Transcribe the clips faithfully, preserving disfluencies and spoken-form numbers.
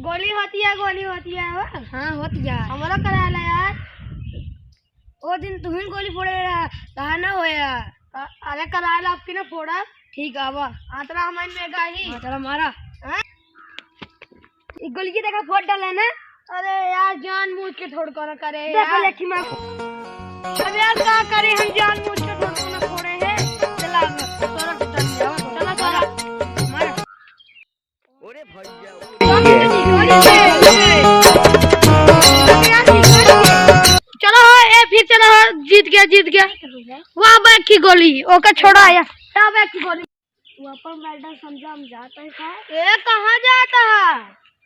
गोली होती है, गोली होती है वो। हाँ, होती है। हमरो करा ला यार। ओ दिन तुहिन गोली फोड़े रहा, कहा ना होया। अ-, अरे करा ला आपकी ना फोड़ा। ठीक है, आवा। आतरा हमारे में गाही। हाँ, चला मारा। हाँ? ई गोली की देखा फोड़ डाला ना। अरे यार, जानबूझ के थोड़ कौन करे देखो यार। लेठी मार। अब यार का करे, हम जानबूझ के थोड़ कौन फोड़े हैं। चला, अब तोरा के टन जाओ, चला, चला। मार। अरे भैया। चलो हो, ए फिर चलो हो, जीत गया, जीत गया। वाह, बैक की गोली, ओके छोड़ा आया। क्या बैक की गोली? वो अपन मैडम समझा, हम जाते हैं का? ए, कहाँ जाता है?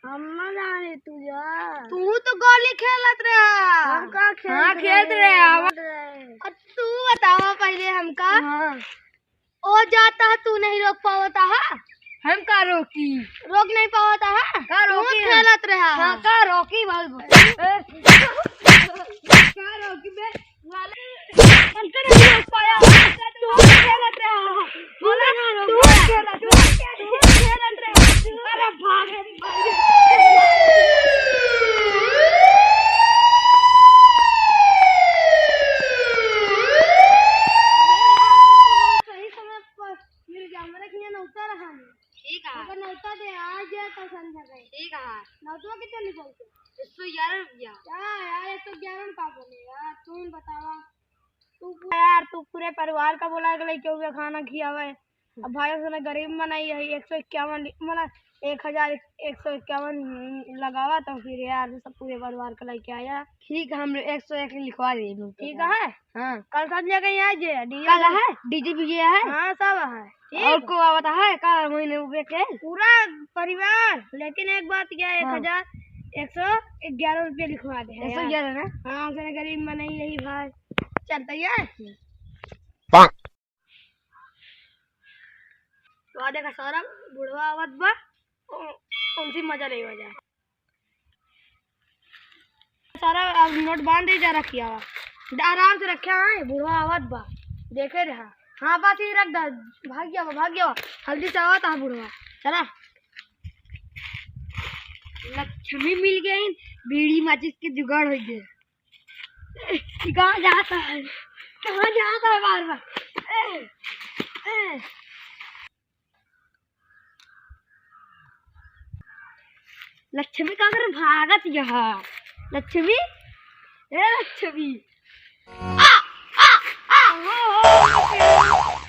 हम ना जाने, तू जा। तू तो गोली खेलत रहा। हम का खेलत हाँ, खेलत रहे, रहे, आवा। खेलत रहे। और तू बतावा पहले हमका। हाँ। ओ जाता है, तू नहीं रोक पावता है? हम का रोकी? रोक नहीं पावता है? का तू रोकी हम? खेलत रहा। हाँ, का रोकी भाई? ए, का रोकी बे? वाले, हमका नहीं रोक पाया। तू खेलत रहा। बोला ना, तू खेलत रहा। तू खेलत रहा। अरे भाग। सही समय पर मिल गया, हमारे के यहाँ नौता रहा नहीं। ठीक है। अगर नौता दे आ गया तो समझ गए। ठीक है। नौतवा कितना निकलते? एक सौ ग्यारह रुपया। क्या यार, एक सौ ग्यारह में का बोले यार, तू ही बतावा। तू पू-, यार, तू पूरे परिवार का बोला के लेके हुए खाना खियावे। अब भाई, उसने गरीब बनाई है, एक सौ इक्यावन लि-, मतलब, एक हजार एक सौ इक्यावन लगावा, तो फिर यार, सब पूरे परिवार का लेके आया। ठीक है, हम एक सौ एक लिखवा दे, ठीक है। हाँ। कल समझा कहीं आ जे, DJ कल है? DJ भी है? हाँ, सब है। ठीक। और को आवता है, का महीने उबे के? पूरा परिवार, लेकिन एक बात क्या है, हाँ। एक हजार एक सौ ग्यारह रुपये लिखवा दे, एक सौ ग्यारह ना? हाँ, उसने गरीब बनाई यही भाई। चलता ही है। तो आ देखा सारा बुढ़वा आवत बा, उ-, उनसे मजा लेवा जा। सारा अब नोट बांध दे जा रखिया बा। द-, आराम से रखे हैं, बुढ़वा आवत बा। देखे रहा। हाँ, बात ही रख दा। भाग गया बा, भाग गया बा। हल्दी से आवत है बुढ़वा। चला। लक्ष्मी मिल गई, बीड़ी माचिस के जुगाड़ हो गए। ए, कहाँ जाता है? कहाँ जाता है बार बार? ए, ए। लक्ष्मी का घर भागत यहाँ। लक्ष्मी, ए लक्ष्मी। आ, आ, आ, हो, हो,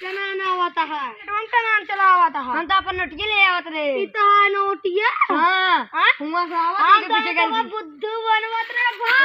टनाना आवता है। टन टनान चला आवता है। हम तो अपन नोटिया ले आवत रहे। ई तो है नोटिया? हाँ। हाँ? हुआं से आवत हम है तो पीछे करके। बुद्धू बनवत रहे भाई।